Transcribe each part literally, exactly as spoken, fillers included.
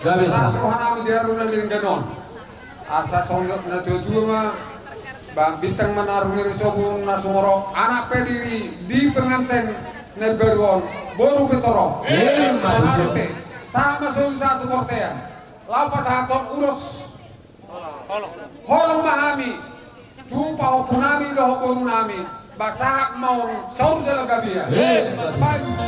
Gabe. Las roha nami di ari na denggan on. Asa songon na tuatua ma, ba bintang manarung i, risobun na sumorop, anak pe diri di penganten na baru on, boru pe torop. Ima tutu. Sahat ma solu sahat tu bontean. Laho pasahathon ulos holong ma hami tu pahompu nami dohot boru nami. Ba sahat ma on saur jala gabe. Ima tutu.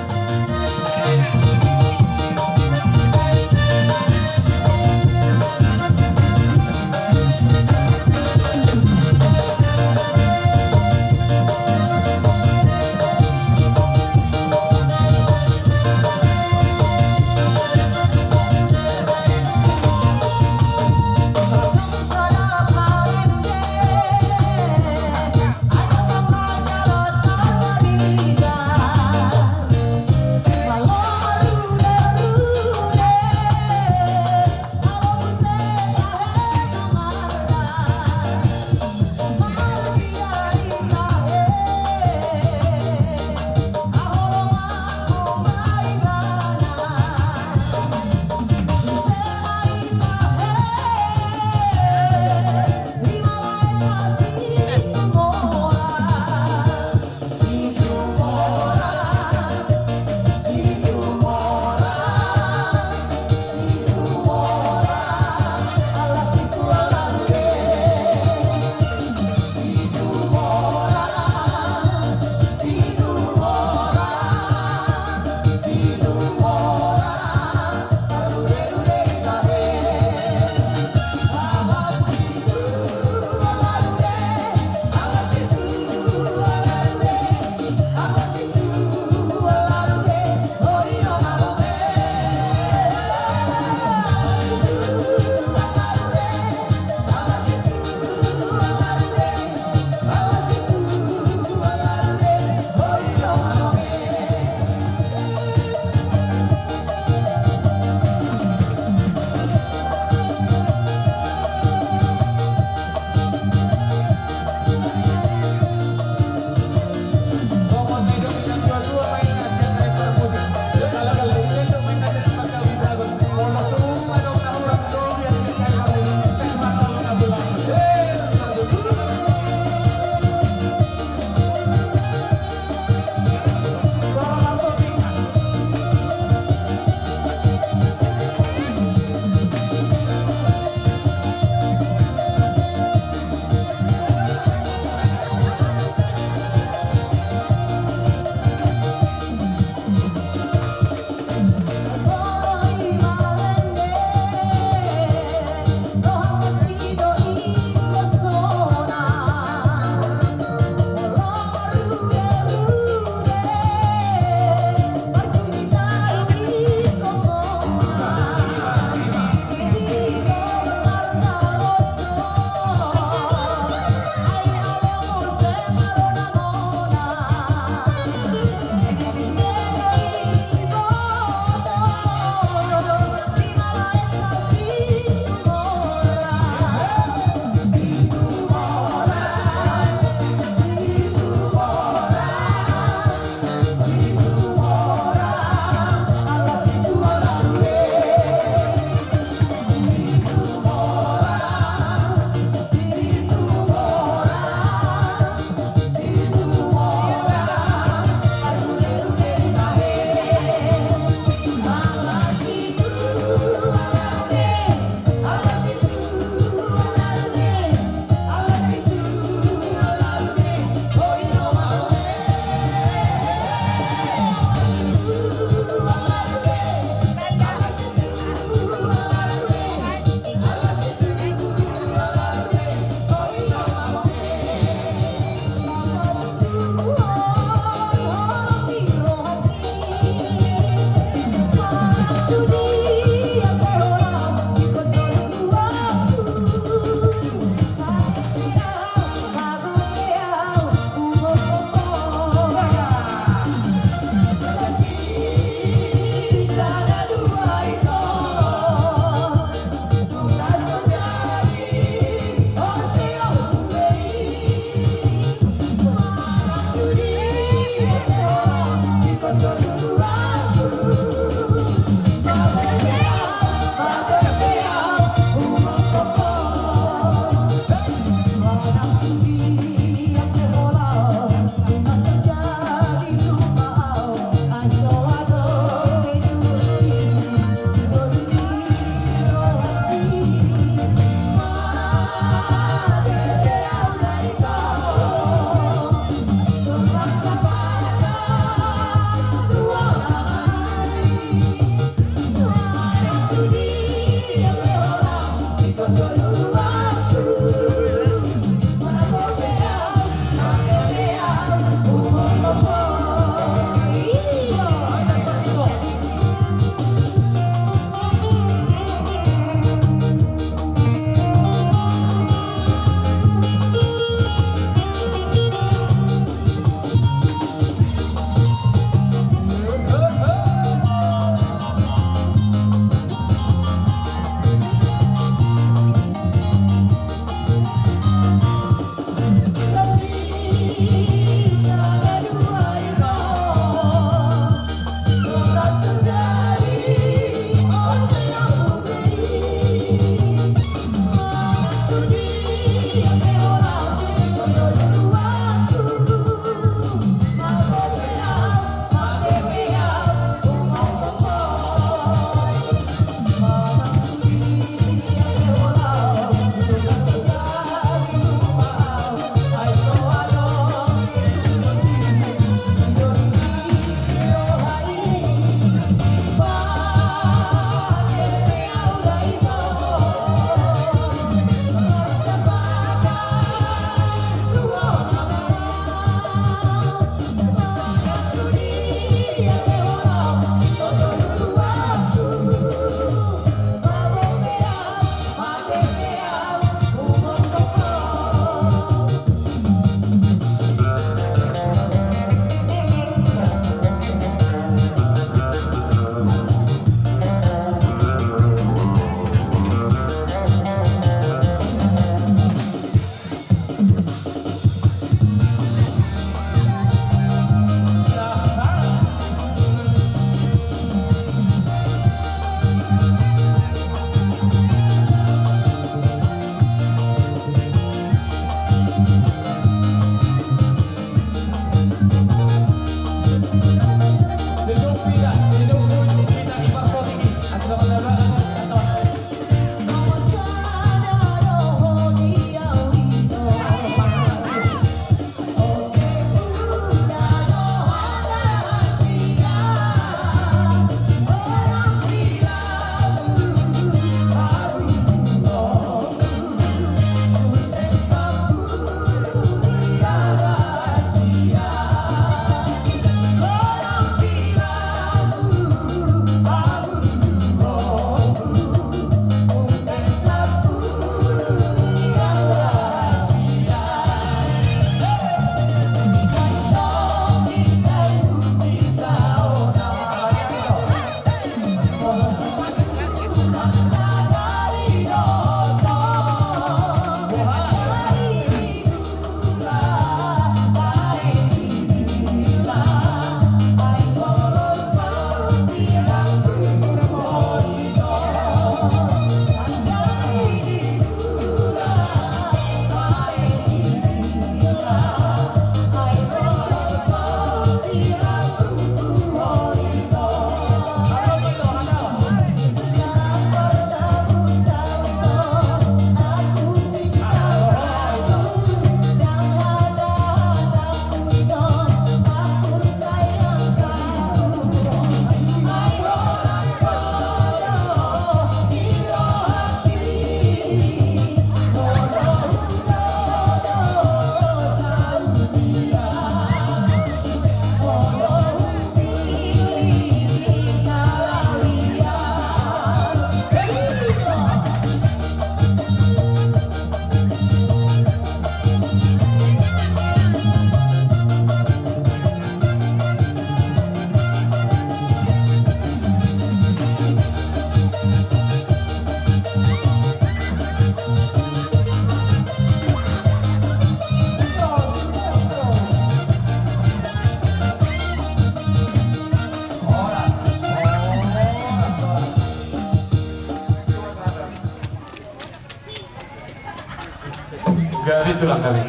Tulang kami.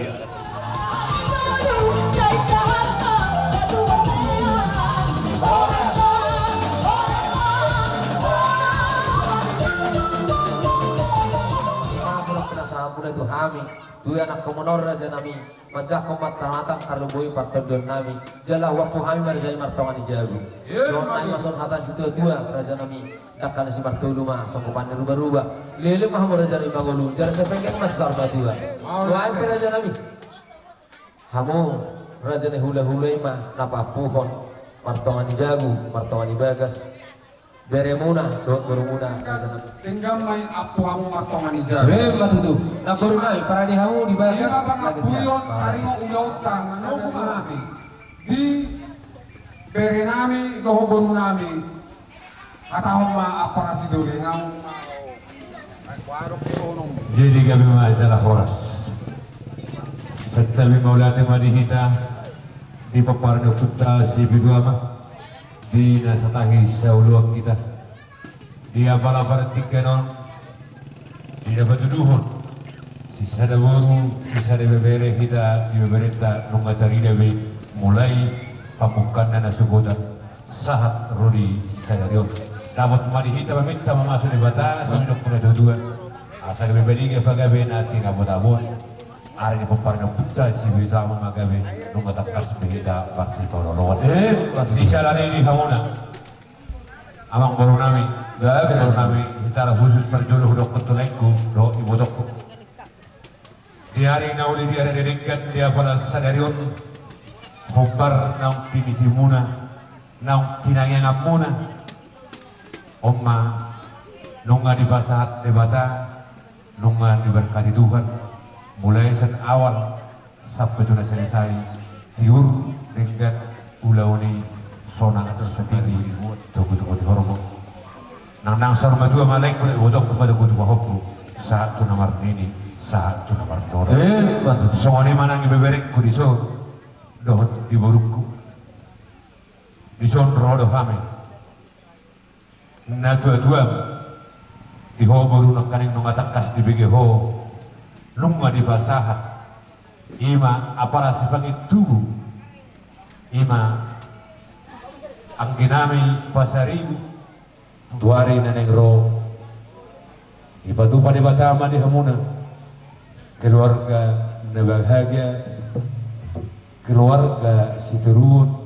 Mauliate ma tu hami, tu anak komunor raja nami, manjangkon ma tanatan tarlumobi partondion nami, jala huampu hami ma raja i martonga ni jabu. Dohot nai ma songon hata ni situatua raja nami. Dangka na simartolu ma songkopan ni rubaruba. Leleng ma hamu raja ni pangolu, jala sai penggeng ma saur matua. Dohot pe raja nami, hamu raja ni hulahula i ma na paampuhon martonga ni jabu, martonga ni bagas, beremuna dohot borumuna raja nami. Denggan ma i ampu hamu martonga ni jabu. Ima tutu. Na boru nai, parade hamu di bagas. Ima pangampuon taringot ulaonta na sadari on di bere nami dohot boru nami. Hatahon ma ampara sidoli nami. Jadi gabe ma jala horas. Santabi mauliate ma di hita, di pomparan ni ompunta Sipitu Ama, di na satahi saoloan hita, di apala partingkian on, di na patuduhon sisada boru, sisada ibebere hita, di ibeberenta nunga tarida be mulai pamungkaanna na sogot sahat ro di sadari on. Dapot ma di hita paminta mamasu Debata, songon nidok ni natuatua. Asa gabe baliga pagabe na tinabotabo on. Ari ni pomparan ni ompunta Sipitu Ama ma gabe nunga tangkas be hita marsipaolooloan. Eh, di siala ni i di hamuna amang boru nami, gabe boru nami, secara khusus parjolo hudokkon tu laengku dohot ibotongku. Di ari na uli, di ari na denggan, di apala sadari on, hombar naung tinitimuna, naung tinangianganmuna, on ma nunga dipasahat Debata, nunga diberkati Tuhan, mulai sian awal sampe tu na selesai, tiur denggan ulaon i, sonang sudidi, togutogu ni horbo. Nangnang saur matua ma laengku dohot ibotongku, patogutogu pahompu, sahat tu na marnini, sahat tu na marnono. Eh, betul. Songon i ma nang ibeberengku dison dohot di borungku. Dison ro do hami. Natuatuam, di ho boru nangkaning nunga tangkas dibege ho, nunga dipasahat, ima apala sipangintubu, ima anggi nami Pasaribu, tu ari na naeng ro. Dipatupa Debata ma di hamuna keluarga na bahagia, keluarga sitoruon,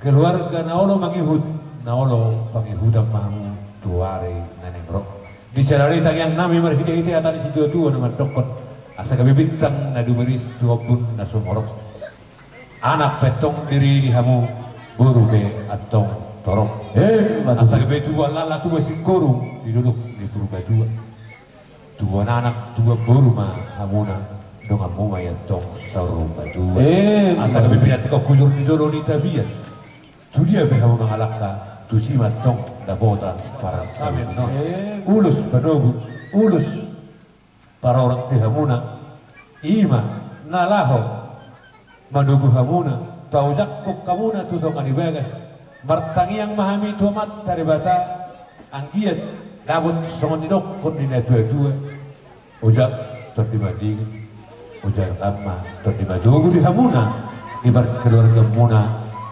keluarga na olo mangihut, na olo pangihutan ma hamu tu ari na naeng ro. Di sada ari tangiang nami marhitehite hata ni situatua na mandokkon, asa gabe bintang na dumaris tu ombun na sumorop. Anak pe antong diri di hamu, boru pe antong torop. Eh, asa gabe tubuan lala, tubuan singkoru di dolok ni Purbatua. Tubuan anak, tubuan boru ma hamuna, donganmu ma i antong saur matua. Eh, asa gabe pinantikhon hujur ni jolo ni tapian. Tu dia pe hamu mangalangka, tusi ma antong dapotan paransaben on. Eh. Ulos panogu, ulos parorot di hamuna, ima na laho manogu hamuna, paojakhon hamuna tu tonga ni bagas. Martangiang ma hami tu Amanta Debata, anggiat dapot songon nidokkon ni natuatua, ojak tondi mandingin, ojak tama tondi matogu di hamuna, di parkeluargaanmuna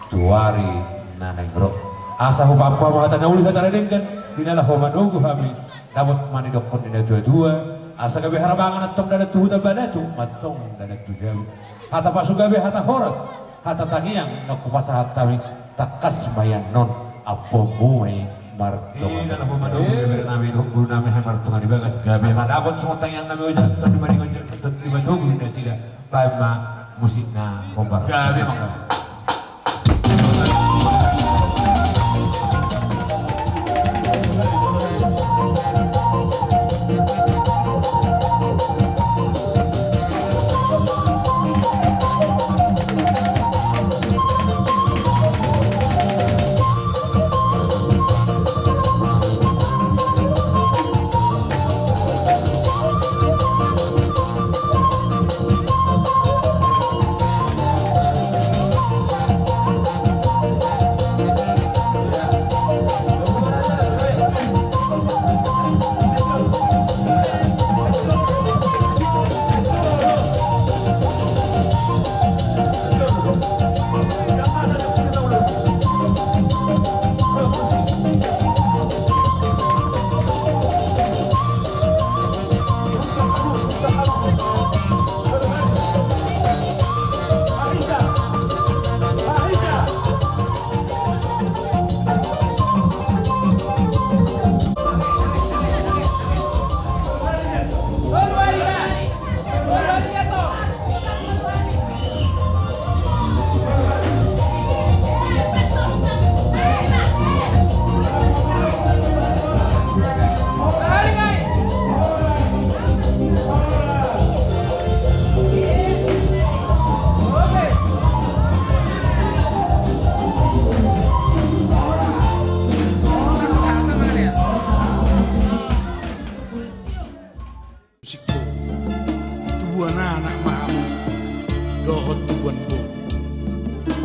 tu ari na naeng ro. Asa hupaampu ma hata na uli, hata na denggan, di na laho manogu hami, dapot ma nidokkon ni natuatua, asa gabe harbangan antong dalan tu huta, batu ma antong dalan tu jabu. Hata pasu gabe, hata horas, hata tangiang na hupasahat hami, tangkas ma i annon, ampuonmu ma i martonga. Di na laho manogu, eh, bere nami dohot boru nami, hami martonga di bagas, gabe ma. Asa dapot songon tangiang nami, ojak tondi mandingin, ojak tondi matogu di nasida. Baen ma musikna, hombar. Gabe ma.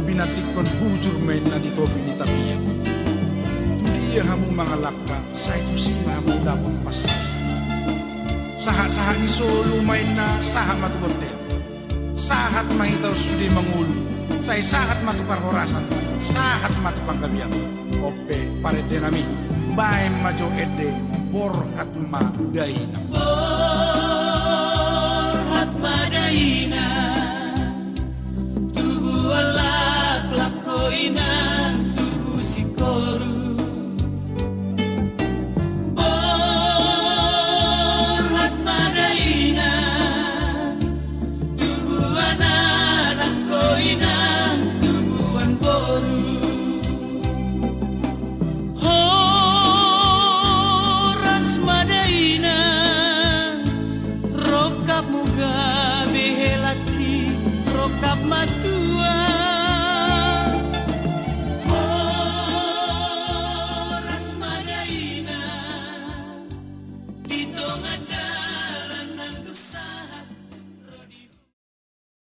Pinantikhon bujur ma inna di topi ni tapian. Tu dia hamu mangalangka, sai tusi ma hamu dapot pansarian. Sahat-sahat ni solu ma inna sahat ma tu bontean. Sahat ma hita on sude mangolu, sai sahat ma tu parhorasan, sahat ma tu panggabean. On pe parendenami, baen ma jo ende, borhat ma dainang. Borhat ma dainang, tubuan laklak ho inang, tubu singkoru. Borhat ma dainang, tubuan anak ho inang, tubuan boru. Horas ma dainang, rongkapmu gabe helangki, rongkap ma tu